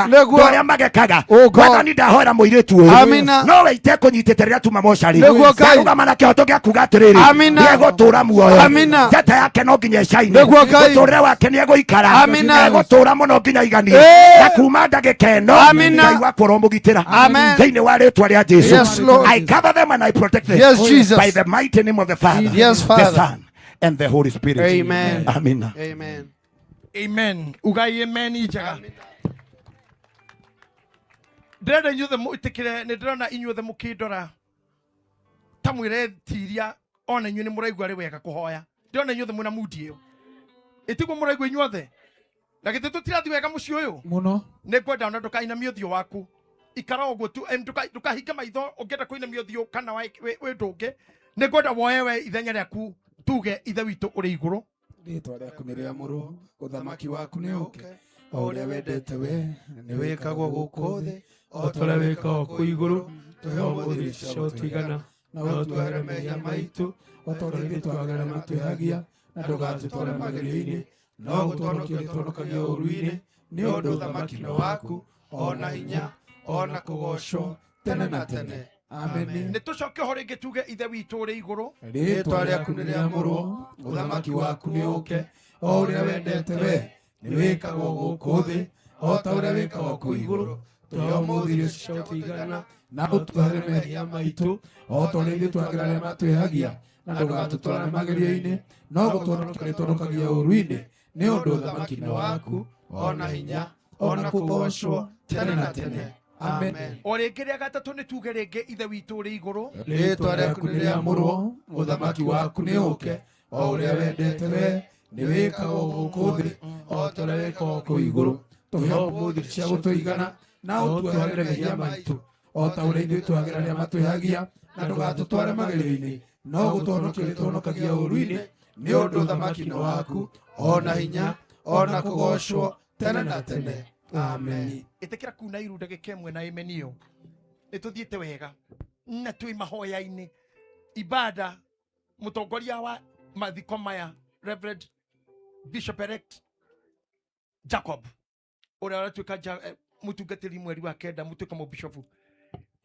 Nĩguo. Andũ arĩa magekaga. Oh, God. Mwathani, ndahoera mũirĩtu ũyũ. Amina. Nowe itekũnyitĩte rĩrĩa tuma mocarĩ. Nĩguo, Ngai. Ndarũgama na kĩhoto gĩa kuga atĩrĩrĩ, Amina. nĩegũtũra muoyo. Amina. Njata yake no nginya ĩcaine. Nĩguo, Ngai. Mũtũrĩre wake nĩegũikara. Amina. Egũtũra mũno nginya aiganie. Eh. Na kuma ndagĩka ĩno, Amina. Ngai wakwa ũromũgitĩra. Amen. Thĩinĩ wa rĩtwa rĩa Jesu. Yes, Lord. I cover them and I protect them. Yes, Jesus. By the mighty name of the Father, Yes, the Father. Son, and the Holy Spirit. Amen. Amina. Amen. Amen. Ugai amen njega. Ndĩrenda inyuothe mũĩtĩkĩre, nĩ ndĩrona inyuothe mũkĩndora ta mwĩretiria, ona inyuĩ nĩ mũraigua arĩ wega kũhoya. Ndĩrona inyuothe mwĩna mundi ĩyo, ĩtiguo mũraigua inyuothe? Na githĩ tũtirathi wega mũciĩ ũyũ? Mũno. Nĩ ngwenda ona ndũkainamie ũthiũ waku, ikara ũguo tu, ndũkahinge maitho. Ũngĩenda kũinamia ũthiũ kana wĩ ũndũ ũngĩ, nĩ ngwenda woe we ithenya rĩaku, tuge: Ithe witũ ũrĩ igũrũ, Rĩtwa rĩaku nĩ rĩamũrwo, ũthamaki waku nĩ ũke, o ũrĩa wendete we nĩ wĩkagwo gũkũ thĩ o ta ũrĩa wĩkagwo kũu igũrũ. Tũhe ũmũthĩ irio cia gũtũigana, na ũtuohere mehia maitũ o ta ũrĩa ithuĩ twagĩra matwĩhagia, na ndũgatũtware magerio-inĩ, no gũtũhonokia ũrĩtũhonokagia ũũru-inĩ, nĩ ũndũ ũthamaki nĩ waku, o na hinya, o na kũgoocwo tene na tene. Amen. Nĩ tũcoke ho rĩngĩ, tuge: Ithe witũ ũrĩ igũrũ, Rĩtwa rĩaku nĩ rĩamũrwo, ũthamaki waku nĩ ũke, o ũrĩa wendete we nĩ wĩkagwo gũkũ thĩ o ta ũrĩa wĩkagwo kũu igũrũ. Tũhe ũmũthĩ irio cia gũtũigana, na ũtuohere mehia maitũ o ta ũrĩa ithuĩ twagĩra arĩa matwĩhagia, na ndũgatũtware magerio-inĩ, no gũtũhonokia ũrĩtũhonokagia ũũru-inĩ, nĩ ũndũ ũthamaki nĩ waku, o na hinya, o na kũgoocwo tene na tene. Amen. O rĩngĩ rĩa gatatũ, nĩ tuge rĩngĩ: Ithe witũ ũrĩ igũrũ, Rĩtwa rĩaku nĩ rĩamũrwo, ũthamaki waku nĩ ũke, o ũrĩa wendete we nĩ wĩkagwo gũkũ thĩ o ta ũrĩa wĩkagwo kũu igũrũ. Tũhe ũmũthĩ cia gũtũigana, na ũtuohere mehia maitũ o ta ũrĩa ithuĩ twagĩra arĩa matwĩhagia, na ndũgatũtware magerio-inĩ, no gũtũhonokia ũrĩtũhonokagia ũũru-inĩ, nĩ ũndũ ũthamaki nĩ waku, o na hinya, o na kũgoocwo tene na tene. Amen. Ĩtĩkĩra kuna iru ndagĩka ĩmwe na amen ĩyo. Nĩ tũthiĩte wega na twĩ mahoya-inĩ ibada. Mũtongoria wa mathiko maya, Reverend Bishop Elect Jacob, ũrĩa ũratuĩka mũtungatĩri mweri wa 9, mũtuĩka mũbishofu,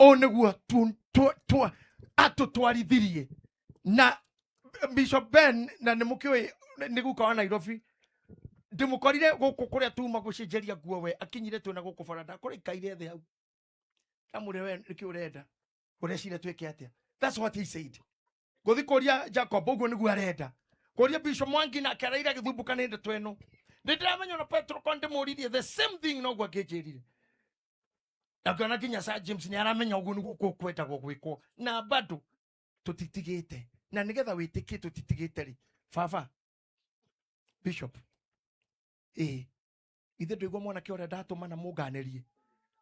ũũ nĩguo atũtwarithirie na Bishop Ben, na nĩ mũkĩũĩ nĩ guka wa Nairobi. Ndĩmũkorire gũkũ kũrĩa tuma gũcenjeria nguo, we akinyire twĩna gũkũ bara, ndakora ikaire thĩ hau, ndamũrĩ we nĩkĩ ũrenda, ũreciria twĩke atĩa? That's what he said. Ngũthi kũria Jacob, ũguo nĩguo arenda kũria Bishop Mwangi, nake araire agĩthumbũka nĩ ndeto ĩno. Nĩ ndĩramenya ona Petro ko ndĩmũririe the same thing, noguo angĩnjĩrire. Na ngĩona nginya Sir James nĩ aramenya ũguo nĩguo gũkwendagwo gwĩkwo, na bado tũtitigĩte, na nĩgetha wĩtĩkie tũtitigĩte rĩ, baba Bishop, ĩĩ ithe ndũigua mwanake ũrĩa ndatũma na mũnganĩrie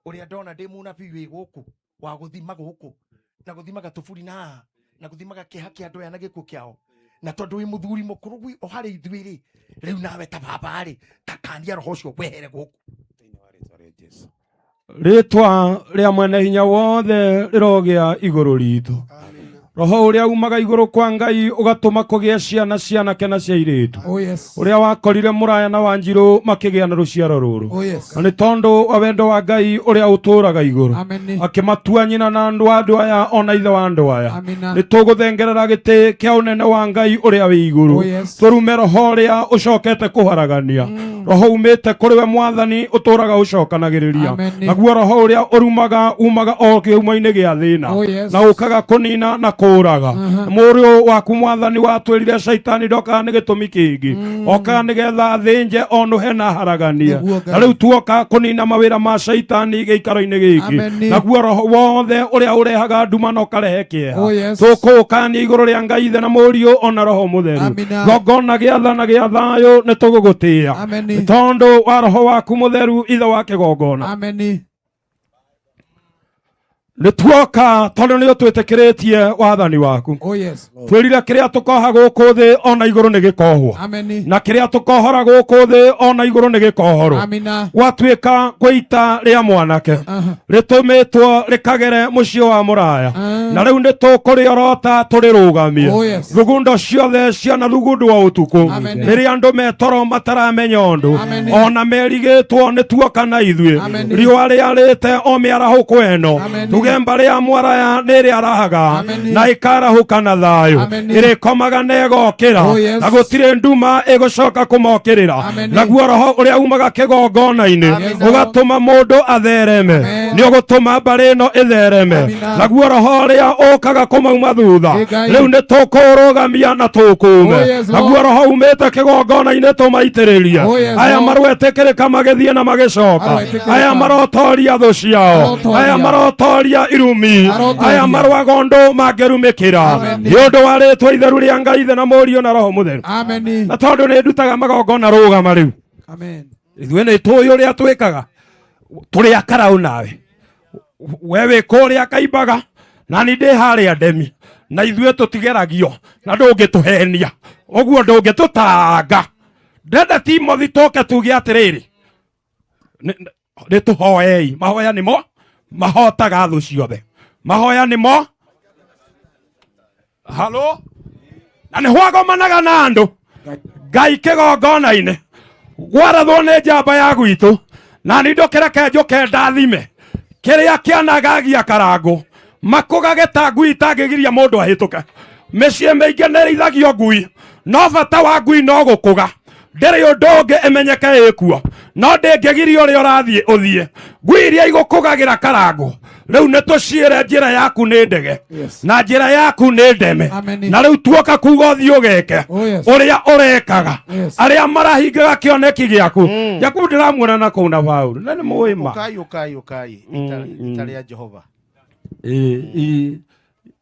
ũrĩa ndona ndĩ mũnabii wĩ gũkũ wa gũthima gũkũ na gũthimaga tũburi na haha na gũthimaga kĩeha kĩa andũ aya na gĩkuũ kĩao, na tondũ wĩ mũthuri mũkũrũ o harĩ ithuĩ rĩ, rĩu nawe ta baba rĩ, takania roho ũcio wehere gũkũ. Thĩinĩ wa rĩtwa rĩa Jesu. Rĩtwa rĩa Mwene Hinya Wothe rĩrogĩa igũrũ ritũ. Roho ũrĩa umaga igũrũ kwa Ngai ũgatũma kũgĩe ciana cianake na cia irĩtu, Oh yes. ũrĩa wakorire Mũraya na Wanjirũ makĩgĩa na rũciaro rũrũ, Oh yes. na nĩ tondũ wa wendo wa Ngai ũrĩa ũtũũraga igũrũ, Amen. akĩmatua nyina na andũ a andũ aya ona ithe wa andũ aya. Amina. Nĩ tũgũthengerera gĩtĩ kĩa ũnene wa Ngai ũrĩa wĩ igũrũ, Oh, yes. tũrume roho ũrĩa ũcokete kũharagania, roho umĩte kũrĩ we Mwathani ũtũũraga ũcokanagĩrĩria. Amen. Naguo roho ũrĩa ũrumaga umaga o kĩhumo-inĩ gĩa thĩna, Oh, yes. na ũkaga kũnina na kũũraga. Mũrũ waku Mwathani watwĩrire caitani ndokaga nĩ gĩtũmi kĩngĩ, okaga nĩgetha thĩnje, onũhe na haraganie. Nĩguo Ngai. Na rĩu tuoka kũnina mawĩra ma caitani gĩikaro-inĩ gĩkĩ. Amen. Naguo roho wothe ũrĩa ũrehaga nduma na ũkarehe kĩeha, Oh, yes. tũkũũkania igũrũ rĩa Ngai Ithe na Mũriũ ona Roho Mũtheru. Amina. Gongona gĩa tha na gĩa thayũ, nĩ tũgũgũtĩĩa Amen. nĩ tondũ wa roho waku mũtheru, Ithe wa kĩgongona. Amen. Nĩ tuoka tondũ nĩ ũtwĩtĩkĩrĩtie wathani waku. Oh yes, Lord. Twĩrire kĩrĩa tũkoha gũkũ thĩ ona igũrũ nĩ gĩkohwo. Amen. Na kĩrĩa tũkohora gũkũ thĩ ona igũrũ nĩ gĩkohorwo. Amina. Gwatuĩka kwĩ ita rĩa mwanake Aha. rĩtũmĩtwo rĩkagere mũciĩ wa mũraya. Ah. Na rĩu nĩ tũkũrĩorota tũrĩrũgamie. Oh, yes. Thugundo ciothe ciana thugundwo ũtukũ. Amen. Rĩrĩa andũ metoro mataramenya ũndũ. Amen. Ona merigĩtwo nĩ tuoka na ithuĩ. Amen. Riũa rĩarĩte o mĩarahũko ĩno. Amen. Tuge mbarĩ ya mwaraya nĩ ĩrĩarahaga Amen. na ĩkarahũka na thayũ. Amen. Ĩrĩkomaga na ĩgokĩra. Oh, yes. Na gũtirĩ nduma ĩgũcoka kũmokĩrĩra. Amen. Naguo roho ũrĩa umaga kĩgongona-inĩ Amen. ũgatũma mũndũ athereme. Amen. Nĩ ũgũtũma mbarĩ ĩno ĩthereme. Amina. Naguo roho ũrĩa ũkaga kũmauma thutha. Ĩ Ngai. Rĩu nĩ tũkũrũgamia na tũkũme. Oh, yes, Lord. Naguo roho umĩte kĩgongona-inĩ tũmaitĩrĩrie. Oh, yes, Aya Lord. marwetĩkĩrĩka magĩthiĩ na magĩcoka. Marwetĩkĩrĩka. Aya marotoria thũ ciao. Marotoria. Aya marotoria irumi. Marotoria. Aya marwaga ũndũ mangĩrumĩkĩra. Amen. Nĩ ũndũ wa rĩtwa itheru rĩa Ngai Ithe na Mũriũ na Roho Mũtheru. Amen. Na tondũ nĩ ndutaga magongona rũgama rĩu. Amen. Ithuĩ nĩ tũĩ ũrĩa twĩkaga. Tũrĩ akaraũ nawe. We wĩ kũrĩa kaimbaga na ni ndĩ harĩa ndemi na ithuĩ tũtigeragio na ndũngĩtũhenia ũguo ndũngĩtũtanga. Ndenda Timothy tũke tuge atĩrĩrĩ, nĩ tũhoei. Mahoya nĩmo mahotaga thũ ciothe. Mahoya nĩmo halo na nĩ hwagomanaga na andũ Ngai kĩgongona-inĩ gwarathwo nĩ njamba ya gwitũ na ni ndũkĩreke njũke ndathime kĩrĩa kĩanagagia karangũ makũgage ta ngui itangĩgiria mũndũ ahĩtũke. Mĩciĩ mĩingĩ nĩ ĩrĩithagio ngui no bata wa ngui no gũkũga ndĩrĩ ũndũ ũngĩ ĩmenyeke ĩkuo no ndĩngĩgiria ũrĩa ũrathiĩ ũthiĩ. Ngui iria igũkũgagĩra karangũ rĩu nĩ tũciĩre njĩra yaku nĩ ndege. Yes. Na njĩra yaku nĩ ndeme. Amen. Na rĩu tuoka kuga ũthiĩ ũgeke Oh, yes. ũrĩa ũrekaga. Yes. Arĩa marahingaga kĩoneki gĩaku. Jakubu ndĩramuona na kũu na Paũlũ na nĩ mũĩ ma. Ũkai ũkai ũkai ita rĩa Jehova.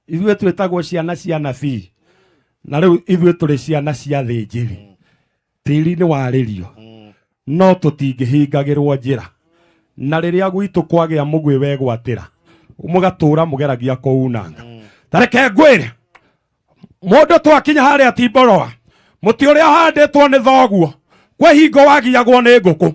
Ithuĩ twĩtagwo ciana cia nabii na rĩu ithuĩ tũrĩ ciana cia thĩnjĩri. Tĩri nĩ warĩrio no tũtingĩhingagĩrwo njĩra na rĩrĩa gwitũ kwagĩa mũgwĩ wegwatĩra mũgatũra mũgeragia kũunanga. Ta reke ngwĩre mũndũ twakinya harĩa Timboroa mũtĩ ũrĩa ũhandĩtwo nĩ thoguo kwĩ hingo wagiagwo nĩ ngũkũ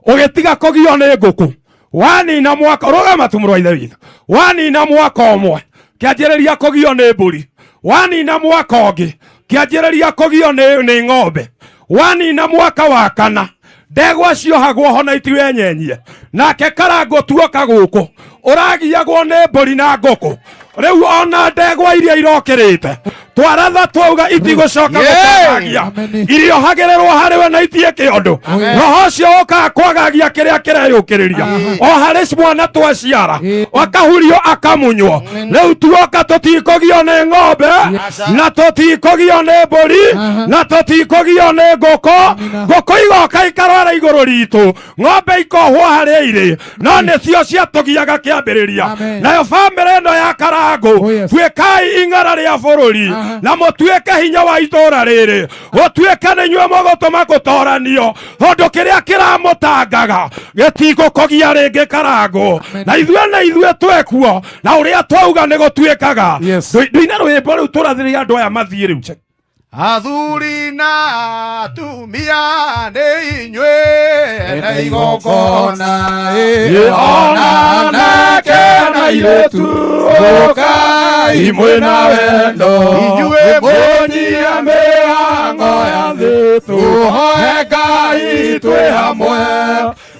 ũgĩtiga kũgio nĩ ngũkũ wanina mwaka rũgama tu mũrũ wa ithe witũ wanina mwaka ũmwe kĩanjĩrĩria kũgio nĩ mbũri wanina mwaka ũngĩ kĩanjĩrĩria kũgio nĩ ng'ombe wanina mwaka wa kana ndegwa ciohagwo ho na itiwenyenyie nake karangũ tuoka gũkũ ũragiagwo nĩ mbũri na ngũkũ rĩu ona ndegwa iria irokĩrĩte twaratha twauga itigũcoka gũkwagagia Amen. iriohagĩrĩrwo harĩwe na itiĩke ũndũ. Roho ũcio ũkaga kwagagia kĩrĩa kĩreyũkĩrĩria o harĩ mwana twaciara akahurio akamunywo. Rĩu tuoka tũtikũgio nĩ ng'ombe na tũtikũgio nĩ mbũri na tũtikũgio nĩ ngũkũ. Ngũkũ igoka ikarwara igũrũ ritũ ng'ombe ikohwo harĩa irĩ no nĩcio ciatũgiaga kĩambĩrĩria. Amen. Nayo bamĩrĩ ĩno ya karangũ Oh, yes. tuĩkai ing'ara rĩa bũrũri na mũtuĩke hinya wa itũra rĩrĩ gũtuĩke nĩ inyuĩ mũgũtũma gũtoranio tondũ kĩrĩa kĩramũtangaga gĩtigũkũgia rĩngĩ karangũ na ithuĩ na ithuĩ twekuo na ũrĩa twauga nĩ gũtuĩkaga. Yes. Ndũine rwĩmbo rĩu tũrathĩrĩria andũ aya mathiĩ rĩu. Athuri na atumia nĩ inyuĩ na igongona Ona anake na airĩtu ũkai mwĩna wendo Inyuĩ mũnyie mĩhang'o ya thĩ tũhoe Ngai twĩ hamwe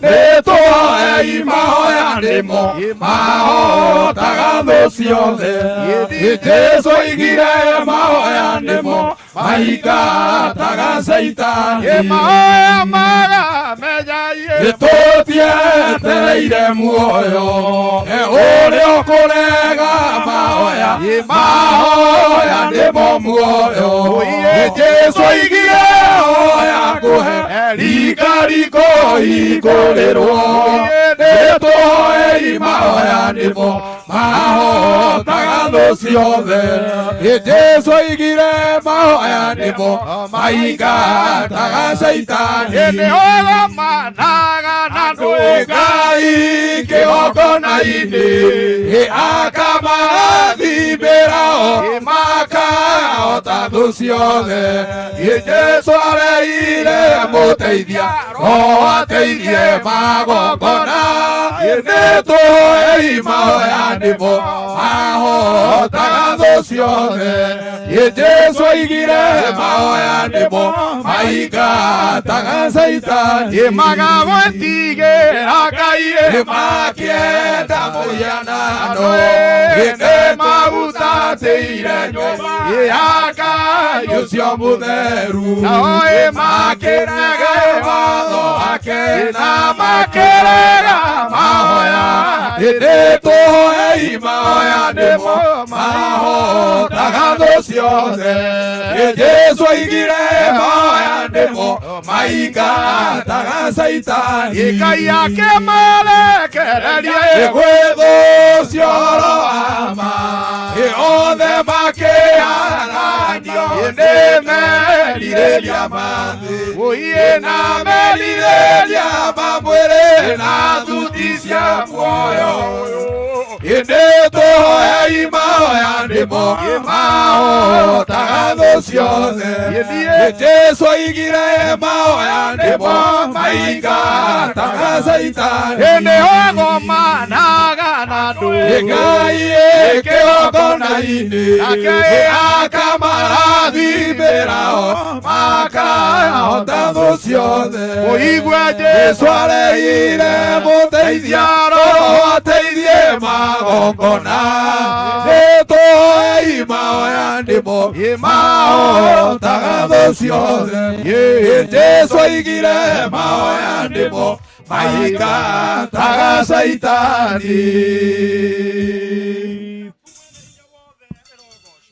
nĩ tũhoei mahoya nĩmo mahotaga thũ ciothe. Jesũ oigire mahoya nĩmo maingataga Caitani. Mahoya maramenya Nĩ tũtietereire muoyo ũrĩa ũkũrega mahoya mahoya nĩmo muoyo. Jesũ oigire hoya ngũhe rikariko hingũrĩrwo nĩ tũhoei mahoya nĩmo mahotaga thũ ciothe. Jesũ oigire mahoya nĩmo maingataga Caitani. Nĩ ũgomanaga na ndũ Ngai kĩhoto kĩgongona-inĩ akamarathimĩra o makahota thũ ciothe. Jesũ areire mũteithia roho ateithie magongona nĩ tũhoi mahoya nĩmo mahotaga thũ ciothe. Jesũ oigire mahoya nĩmo maingataga Caitani. Magagwĩtigĩra Ngai makĩenda mũhianano nĩ mahutatĩire nyũmba ya Ngai ũcio mũtheru. Nao Makĩrega watho wake na makĩrega mahoya ĩndĩ tũhoi mahoya nĩmo mahotaga thũ ciothe. Jesũ oigire mahoya nĩmo maingataga Caitani. Ngai akĩmarekererie Gwĩthũcio ũhoro wa ma othe makĩharanio nĩ merirĩria ma thĩ Ũiĩ na merirĩria ma mwĩrĩ na thuti cia muoyo ĩndĩ tũhoi mahoya nĩmo mahotaga thũ ciothe. Jesũ oigire mahoya nĩmo maingataga Caitani. Hĩndĩ ogomanaga na andũ Ngai kĩgongona-inĩ akamarathimĩra o makahota thũ ciothe. Ũigue Jesũ areire mũteithia roho ateithie magongona nĩ tũhoi mahoya nĩmo mahotaga thũ ciothe. Jesũ oigire mahoya nĩmo maingataga Caitani.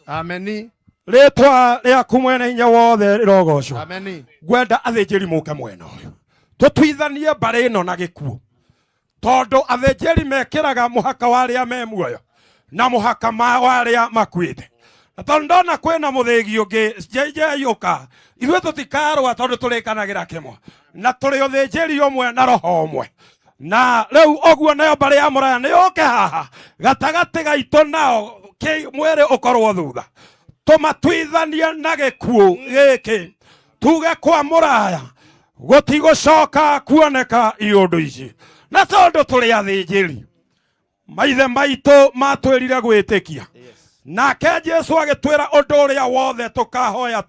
Ameni. Rĩtwa rĩaku mwene hinya wothe rĩrogocwo. Ameni. Ngwenda athĩnjĩri mũke mwena ũyũ tũtuithanie mbarĩ ĩno na gĩkuũ tondũ athĩnjĩri mekĩraga mũhaka wa arĩa me muoyo na mũhaka wa arĩa makuĩte. Na tondũ ndona kwĩna mũthĩgi ũngĩ JJ ũka ithuĩ tũtikarũa tondũ tũrĩkanagĩra kĩmwe na tũrĩ ũthĩnjĩri ũmwe na roho ũmwe. Na rĩu ũguo nayo mbarĩ ya mũraya nĩ yũke haha gatagatĩ gaitũ nao mwĩrĩ ũkorwo thutha tũmatuithanie na gĩkuũ gĩkĩ tuge kwa mũraya gũtigũcoka kuoneka iũndũ ici. Na tondũ tũrĩ athĩnjĩri maithe maitũ matwĩrire gwĩtĩkia nake Jesũ agĩtwĩra ũndũ ũrĩa wothe tũkahoya.